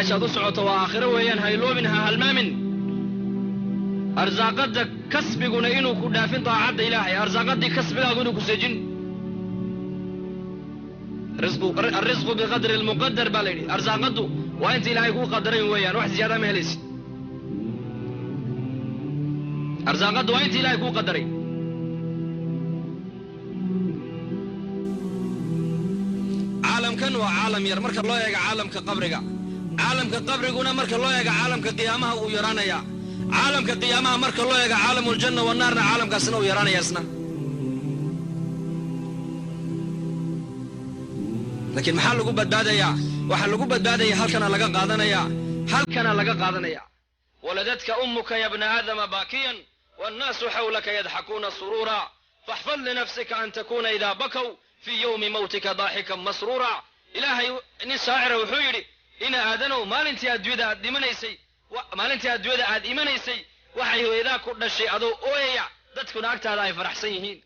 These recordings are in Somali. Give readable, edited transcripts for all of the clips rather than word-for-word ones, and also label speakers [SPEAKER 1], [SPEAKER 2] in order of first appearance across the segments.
[SPEAKER 1] Meeshaad u socoto waa aakhiro weeyaan, ha iloobin, ha halmaamin. Arsaaqadda kasbiguna inuu ku dhaafin daacadda Ilaahay, arsaaqaddii kasbigaagu inuu ku seejin. Alrisqu biqadri almuqadar baa la yidhi. Arsaaqaddu waa inta Ilaahay kuu qadaray weeyaan, wax ziyaada ma helaysid. Arsaaqaddu waa inta Ilahay kuu qadaray. Caalamkan waa caalam yar marka loo eego caalamka qabriga. Caalamka qabriguna marka loo eego caalamka qiyaamaha uu yaraanayaa. Caalamka qiyaamaha marka loo eego caalamuljanna wanaarna caalamkaasna uu yaraanaya isna. Laakiin maxaa lagu badbaadayaa? Waxaa lagu badbaadaya halkana laga qaadanaya, halkana laga qaadanaya. Waladadka ummuka ya bna aadama baakiyan wannaasu xawlaka yadxakuuna suruura, faxfad linafsika an takuna idaa bakow fii yowmi mawtika daaxikan masruura. Ilaahay nin shaacira wuxuu yidhi, ina aadanow, maalintii adduunyada aad dhimanaysay, maalintii adduunyada aad imanaysay, waxay hooyadaa ku dhashay adoo ooyaya, dadkuna agtaada ay faraxsan yihiin.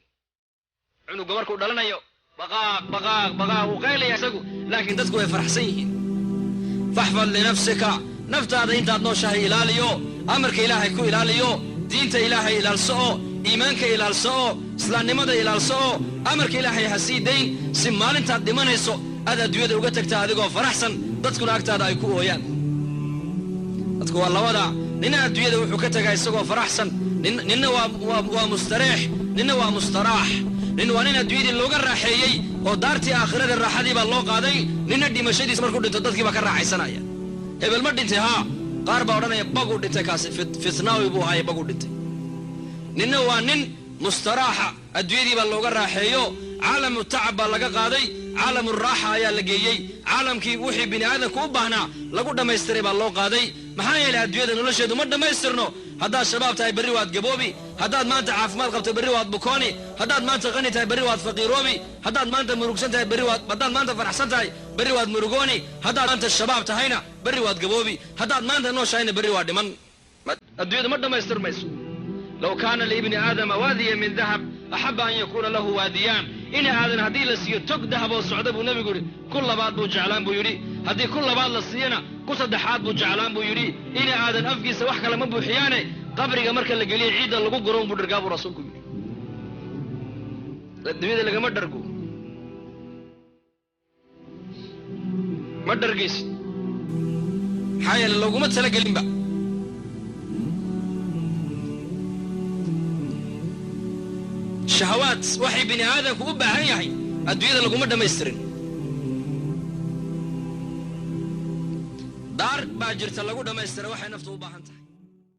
[SPEAKER 1] Cunuga markuu dhalanayo baqaaq baqaaq baqaaq uu qaylaya isagu, laakiin dadku way faraxsan yihiin. Faxfad linafsika, naftaada intaad nooshahay ilaaliyo, amarka Ilaahay ku ilaaliyo, diinta Ilaahay ilaalso oo iimaanka ilaalso oo islaamnimada ilaalso oo amarka Ilaahay ha sii dayn, si maalintaad dhimanayso aad adduunyada uga tagtaa adigoo faraxsan, dadkuna agtaada ay ku ooyaan. Dadku waa labada nina adduunyada wuxuu ka tegaa isagoo faraxsan, ninna waa mustareex, ninna waa mustaraax. Nin waa nin adduunyadii looga raaxeeyey oo daartii aakhirada raaxadii baa loo qaaday, ninna dhimashadiis markuu dhinto dadkii baa ka raaxaysanaya. Hebel ma dhintay? Haa. Qaar baa odhanaya baguu dhintay kaasi, fitnaawi buu ahaaye, baguu dhintay. Ninna waa nin mustaraaxa, adduunyadii baa looga raaxeeyo, caalamu tacab baa laga qaaday, caalamu raaxa ayaa la geeyey, caalamkii wixii bini aadamku u baahnaa lagu dhammaystiray baa loo qaaday. Maxaa yeelay adduunyada nolosheedu ma dhammaystirno. Haddaad shabaab tahay berri waad gaboobi, haddaad maanta caafimaad qabto berri waad bukooni, haddaad maanta qani tahay berri waad faqiiroobi, haddaad maanta murugsan tahay berri waad, haddaad maanta faraxsan tahay berri waad murugooni, haddaad maanta shabaab tahayna berri waad gaboobi, haddaad maanta nooshahayna berri waad dhiman. Adduunyadu ma dhammaystirmayso. Low kaana liibni aadama waadiya min dahab axaba an yakuuna lahu waadiyaan. Ina aadan haddii la siiyo tog dahab oo socda buu nebigu yidhi, ku labaad buu jeclaan buu yidhi. Haddii ku labaad la siiyana ku saddexaad buu jeclaan buu yidhi. Ina aadan afkiisa wax kale ma buuxiyaane, qabriga marka la geliyo ciidda lagu guro unbuu dhargaa buu rasuulku yidhi. Adduunyada lagama dhargo, ma dhargaysid, maxaa yeele looguma talagelinba. Shahawaad waxay bini aadamku u baahan yahay adduunyada laguma dhammaystirin. Daar baa jirta lagu dhammaystira waxay naftu u baahan tahay.